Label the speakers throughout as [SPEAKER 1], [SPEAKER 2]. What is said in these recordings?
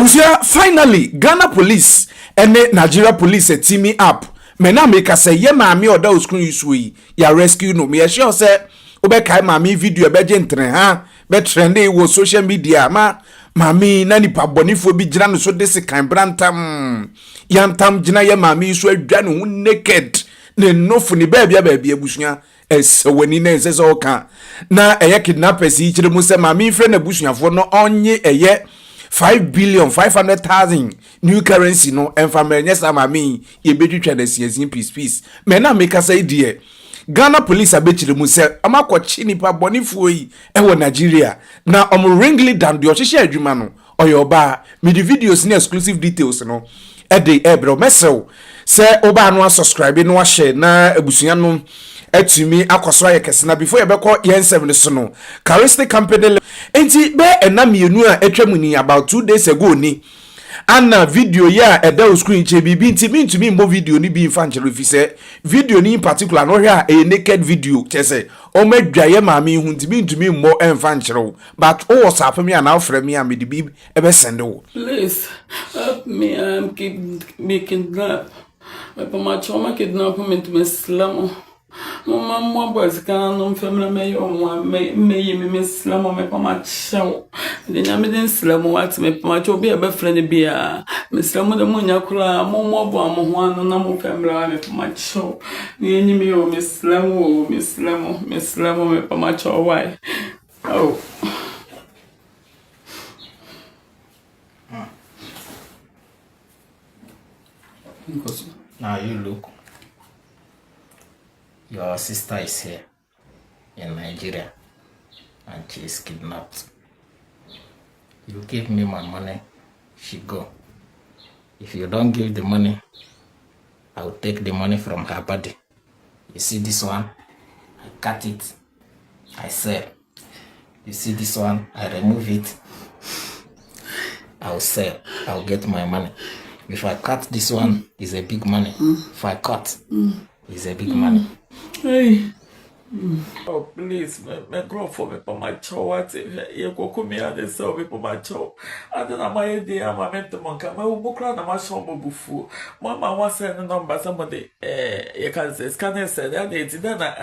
[SPEAKER 1] Abusua, finally Ghana Police ne Nigeria Police teaming up. Me na meka sɛ yɛ maame a ɔda wo screen yi soɔ yi, yɛ rescue no. Meyɛ sure sɛ wobɛkae maame yi video ɛbɛgye ntere ha, bɛtrɛnde wɔ social media ma maame yi na nipa bɔnefoɔ bi gyina ne so de sekan brantam yantam gyina yɛ maame yi so adwa ne ho naked, ne nnofo ne baabia baabia. Abusua, ɛsɛ w'ani na ɛnsɛ sɛ ɔka na ɛyɛ kidnappers yi kyerɛ mu sɛ maame yi frɛ n'abusuafoɔ no ɔnye ɛyɛ 5 billion 500,000 new currency no ɛmfa mmerɛ, nyɛ saa maame yi yɛbɛtwitwa no asiasia piece piece. Mɛ na mekasa yi deɛ, Ghana Police abɛkyerɛ mu sɛ ɔmo akɔkye nipa bɔnefoɔ yi ɛwɔ Nigeria na ɔmo ringleader deɛ ɔhyehyɛ adwuma no ɔyɛ ɔbaa. Mede videos ne exclusive details no ɛde ɛbrɛ. Mɛsrɛw sɛ wobaa no asubscribe no ahyɛ na abusua no atumi akɔ so ayɛ kɛse. Na before yɛbɛkɔ yɛn nsɛm no so no, Charistic Company nti bɛɛ ɛna mmienu a atwa mu ni, about 2 days ago ni ana video yi a ɛda o screen kyɛ biribi nti mintumi mbɔ video ni bi nfa nkyerɛ fi sɛ video ni in particular no, hwɛ a ɛyɛ naked video, kyɛ sɛ ɔmo adwa yɛ maame yi ho nti mintumi mbɔ ɛnfa nkyerɛ wo, but wowɔ saapɛ mi anaa wofrɛ mi a mede bi ɛbɛsɛnde wo.
[SPEAKER 2] Please help me. I'm kid be kidnapped. Mepa mo kyɛw, ma kidnap me nti mesrɛ mo. Momma mmoaboa sika no mfam na mɛyɛ ɔmo a mɛyi me. Mesrɛ mo, mepa mo kyɛw. Mede Nyame de nsrɛ mo wate. Mepa mo kyɛw, obi a ɛbɛfrɛ no biara. Mesrɛ mo dɛ monya koraa mommoaboa mo ho ano na momfa mmra. Mepa mo kyɛw. Na yɛnyi me o, mesrɛ mo o, mesrɛ mo, mesrɛ mo, mepa mo kyɛw why. Oh.
[SPEAKER 3] Now you look. Your sister is here in Nigeria and she is kidnapped. You give me my money, she go. If you don't give the money, I will take the money from her body. You see this one? I cut it. I sell. You see this one? I remove it. I will sell. I will get my money. If I cut this one, it's a big money. If I cut, it's a big money.
[SPEAKER 2] Hey. Oh, please, me me nkurɔfoɔ, mepa mo kyɛw wate. Hwɛ, yɛkɔkɔ mi ade sɛ mepa mo kyɛw. Ade na mayɛ deɛ ama mente mo nka mawu mo koraa na mahyɛ ɔmo abufuo. Mo ama wɔasɛn ne number sɛ mo de yɛka sɛ sika ne sɛ de ade eti dɛ na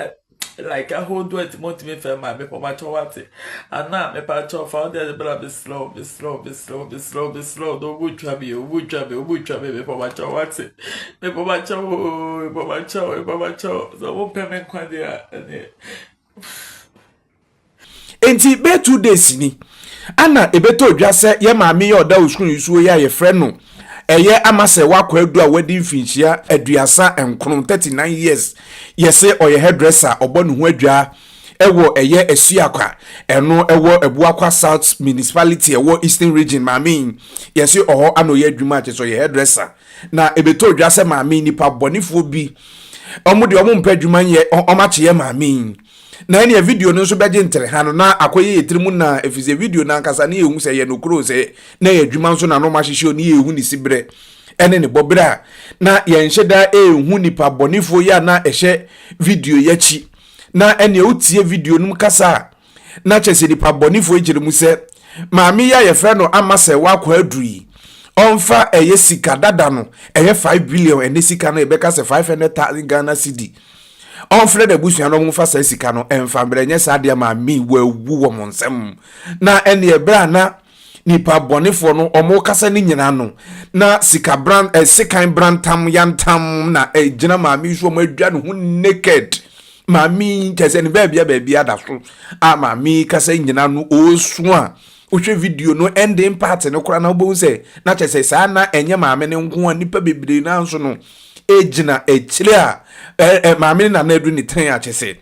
[SPEAKER 2] like ahodoɔ eti mo ntumi fɛ ma. Mepa mo kyɛw wate. Ana mepa kyɛw, fa ɔde ɛde bra. Mesrɛ wo, mesrɛ wo, mesrɛ wo, mesrɛ wo, mesrɛ wo na ɔmo twa mi, ɔmo twa mi, ɔmo twa mi. Mepa mo kyɛw wate. Mepa mo kyɛw ooo, mepa mo kyɛw, mepa mo kyɛw sɛ ɔmo pɛ me nkwa deɛ a ɛneɛ.
[SPEAKER 1] Nti bɛyɛ 2 days ni ana ebɛtɔ odwa sɛ yɛ maame yɛ ɔda osukuu nsuo yi a yɛfrɛ no ɛyɛ ama sɛ wakɔ adu a wadi mfinhyia 39, 39 years. Yɛsɛ ɔyɛ hairdresser, ɔbɔ ne ho adwa ɛwɔ ɛyɛ Asuakwa, ɛno ɛwɔ Abuakwa South Municipality, ɛwɔ Eastern Region. Maame yi yɛsɛ ɔhɔ ana ɔyɛ adwuma, kyerɛ sɛ ɔyɛ hairdresser. Na ebɛtɔ odwa sɛ maame nipa bɔnefoɔ bi, ɔmo deɛ ɔmo mpɛ adwuma nyɛ, ɔmo akyeyɛ maame yi. Na ɛnea video no nso bɛgye ntere ha no na akɔyɛ yɛ tiri mu na efisɛ video no ankasa ne yɛhu sɛ yɛ nokoro sɛ na yɛ adwuma nso na no ahyehyɛ ne yɛhu ne si berɛ ɛne ne bɔberɛ a na yɛnhyɛ da ɛɛhu nipa bɔnefoɔ yi a na ɛhyɛ video yi akyi. Na ɛnea wotie video no mu kasa a, na kyerɛ sɛ nipa bɔnefoɔ yi kyerɛ mu sɛ maame yi a yɛfrɛ no ama sɛ wakɔ aduru yi ɔmfa ɛyɛ sika dada no, ɛyɛ 5 billion, ɛne sika no yɛbɛka sɛ 500,000 Ghana cedi, ɔmfrɛ n'abusua no ɔmfa saa sika no ɛmfa mmerɛ, nyɛ saa deɛ maame wawu wɔ mo nsɛm. Na ɛneɛ berɛ a na nipa bɔnefoɔ no ɔmo kasa ne nyinaa no na sika brand sekan brantam yantam na ɛgyina maame yi so, ɔmo adwa ne ho naked. Maame kyɛ sɛ ne baabia baabia da so a maame kasa nyinaa no ɔresu a wohwɛ video no ending part no koraa na wobɛhu sɛ na kyɛ sɛ saa na ɛnyɛ maame no nko a, nipa bebree naa nso no ɛgyina akyire a ɛ ɛ maame no nana adu ne tɛn a kyɛ sɛ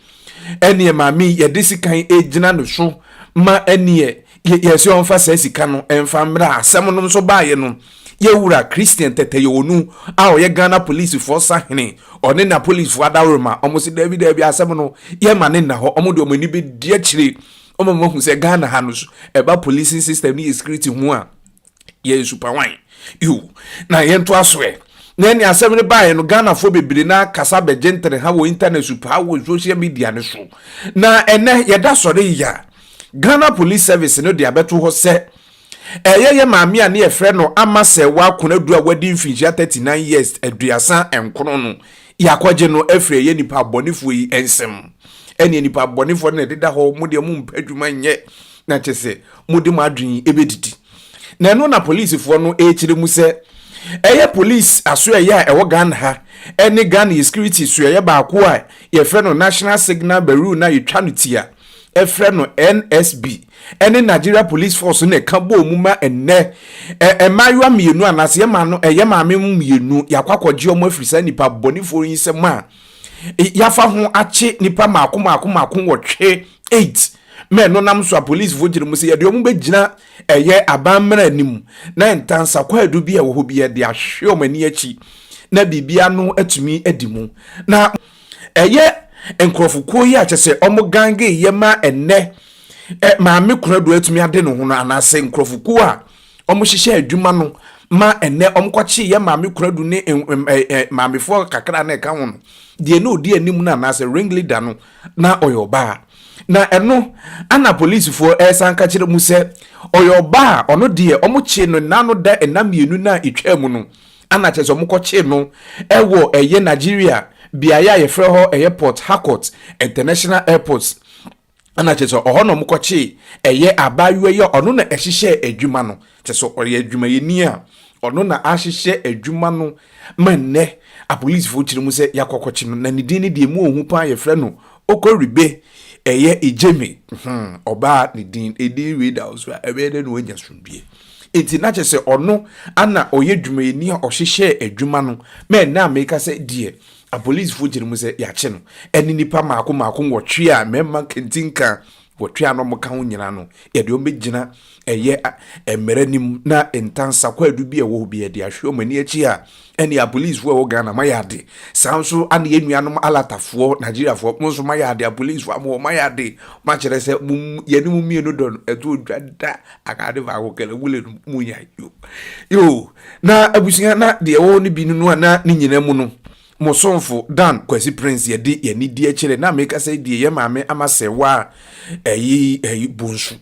[SPEAKER 1] ɛneɛ maame yɛde sikan ɛgyina ne so ma ɛneɛ yɛsɛ ɔmfa saa sika no ɛmfa mmerɛ. Asɛm no nso baayɛ no, yɛwura Christian Tetteh Yohuno a ɔyɛ Ghana Policefoɔ sahene, ɔne na policefoɔ adaworoma, ɔmo sɛ daabi daabi, asɛm no yɛma ne nna hɔ. Ɔmo de ɔmo ani bɛdi akyire, ɔmo mo hu sɛ Ghana ha no so ɛba policing system ne yɛ security ho a yɛ super wine yo. Na yɛnto aso ɛ na ɛne asɛm no baeɛ no, Ghanafoɔ bebree na kasa bɛgye ntere ha wɔ internet so paa, wɔ social media no so. Na ɛnɛ yɛda sɔre yi a, Ghana Police Service no de abɛto hɔ sɛ Ɛyɛ yɛ maame a ne yɛfrɛ no Ama Serwaa Konadu a wadi mfinhyia 39 years, 39, no, yɛakɔgye no afiri ɛyɛ nipa abɔnefoɔ yi nsam. Ɛneɛ nipa abɔnefoɔ no na ɛdeda hɔ, mo deɛ mompɛ adwuma nyɛ na kyɛ sɛ mode mo adwene ɛbɛdidi. Na ɛno na polisifoɔ no ɛrekyerɛ mu sɛ ɛyɛ polisi asoɛeɛ a ɛwɔ Ghana ha ɛne Ghana yɛ security soɛeɛ baako a yɛfrɛ no National Signal Bureau no a yɛtwa no tia ɛfrɛ no NSB ɛne Nigeria Police Force na ɛka bɔɔ mu ma ɛnnɛ mmaayewa mmienu anaasɛ yɛ maa no ɛyɛ maame mu mmienu yɛakɔ akɔgye wɔn afiri saa nipa bɔnefoɔ yi nsam a yɛafa ho akye nipa mmaako mmaako mmaako nwɔtwe, eight, ma ɛno nam so a polisifoɔ gyina mu sɛ yɛde wɔn bɛgyina ɛyɛ aban mmara anim na ntansa kwaadu bi a ɛwɔ hɔ bi yɛde ahwe wɔn ani akyi na biribi ano atumi adi mu. Na ɛyɛ nkurɔfokuo yi a kyɛ sɛ wɔn gange yɛ ma ɛnnɛ maame Konadu atumi ade ne ho no, anaasɛ nkurɔfokuo a wɔhyehyɛ adwuma no ma ɛnnɛ wɔkɔkye yɛ maame Konadu ne maamefoɔ kakra na ɛka ho no, deɛ na ɔdi anim no anaasɛ ring leader no na ɔyɛ ɔbaa. Na ɛno ana polisifoɔ ɛresan ka kyerɛ mu sɛ ɔyɛ ɔbaa a ɔno deɛ wɔkye no nna no da nna mmienu no a ɛtwaa mu no, ana kyerɛ sɛ wɔkɔkye no ɛwɔ ɛyɛ Nigeria beaeɛ a yɛfrɛ hɔ ɛyɛ Port Harcourt International Airport, ana kyerɛ sɛ ɔhɔ na wɔkɔkye ɛyɛ abaayewa yi a ɔno na ɛhyehyɛ adwuma no, kyerɛ sɛ ɔyɛ adwumayɛni a ɔno na ahyehyɛ adwuma no ma nnɛ apolisifoɔ kyerɛ mu sɛ yɛakɔkɔkye no. Na ne din ne deɛ mu ɔhu paa, yɛfrɛ no Okoribe ɛyɛ Ijeme. Ɔbaa ne din edin wei da so a ɛbɛyɛ dɛ na wanya sumdue nti na kyerɛ sɛ ɔno ana ɔyɛ dwumayɛni a ɔhyehyɛ adwuma no ma ɛnɛ a meka sɛ deɛ apolisifoɔ kyerɛ mu sɛ yɛakye no ɛne nipa mmaako mmaako nwɔtwe a mmarima nkentinka wɔtwe a na wɔka ho nyinaa no, yɛde wɔn bɛgyina ɛyɛ mmerɛ nim na ntansa kwaadu bi a ɛwɔ hɔ bi yɛde ahwɛ wɔn ani akyi a ɛne apolisifoɔ a ɛwɔ Ghana mayɛ ade. Saa nso ane yɛn nuanom alatafoɔ Nigeriafoɔ mo nso mayɛ ade, apolisifoɔ ama wɔn mayɛ ade, makyerɛ sɛ mo yɛne mo mmienu dɔ no ɛto dwa da akade baako kɛlɛ wule no mu nya yo yo. Na abusua na deɛ ɛwɔ no bi no a na ne nyinaa mu no mo somfo Dan Kwasi Prince yɛde yɛn ani di akyire na meka sɛ deɛ yɛ maame ama sɛ wa ɛyi ɛyi bonsu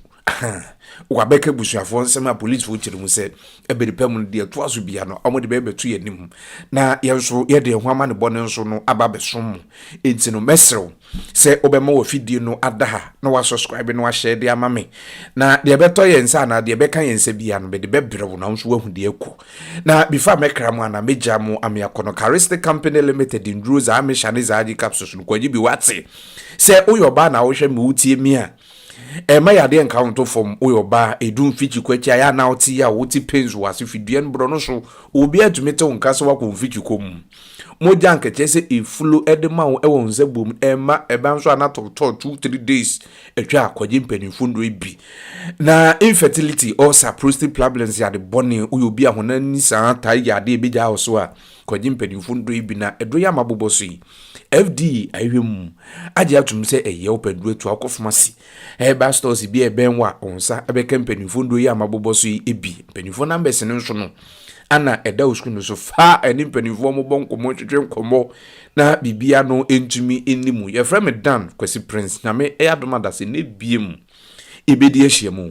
[SPEAKER 1] wabɛka abusuafoɔ nsɛm a polisifoɔ kyerɛ mu sɛ ɛbɛrɛ pa mu no deɛ ɛtoa so bia no wɔde bɛbɛto yɛn anim na yɛn nso yɛde yɛn ho ama ne bɔne nso no aba abɛsom mu. Enti no mɛsrɛw sɛ wobɛma w'afidie no ada ha na wasubscribe na wahyɛ de ama me, na deɛ ɛbɛtɔ yɛn nsa anaa deɛ ɛbɛka yɛn nsa bia no mede bɛbrɛ wo na wo nso woahu deɛ ɛkɔ. Na before a mɛkra mo anaa mɛgya mo ame akɔ no, Charistic Company Limited nduro zaa mehyɛ ne zaa gye capsules no kɔgye bi wate. Sɛ woyɛ ɔbaa na wohwɛ me wotie me a, ɛmma yadeɛ nka wo nto fam. Woyɛ ɔbaa ɛdu mfikyi kɔ akyi a yɛ a na wote yɛ a wote pains wɔ ase fidua no borɔ no so, obiara tumi te wo nka sɛ woakɔ mfikyi kɔ mu. Mogya nketeɛ sɛ eflo de ma wo wɔ nsa buom, ɛmma ɛba nso a na tɔtɔ 2-3 days atwa a kɔgye mpanimfoɔ nnuro bi. Na infertility, ulcer, prostate problems yɛ ade bɔne. Woyɛ obi a honam ni saa taa yɛ adeɛ ɛbɛgya wo so a, kɔgye mpanimfoɔ nnuro bi. Na ɛduro yɛ ama bobɔ so yi, FDA ahwɛ mu agye atom sɛ ɛyɛ. Wopɛ nnuro atu akɔ pharmacy, herbal stores bi a ɛbɛn wo a, wo nsa ɛbɛka mpanimfoɔ nnuro yi ama bobɔ so yi bi. Mpanimfoɔ numbers no nso no ana ɛda wo sukuu no so, fa ɛne mpanimfoɔ mo bɔ nkɔmmɔ, twetwe nkɔmmɔ na biribia no ntumi nni mu. Yɛfrɛ me Dan Kwasi Prince. Nyame ɛyɛ adom adase ne bie mu yɛbɛdi ahyia mu.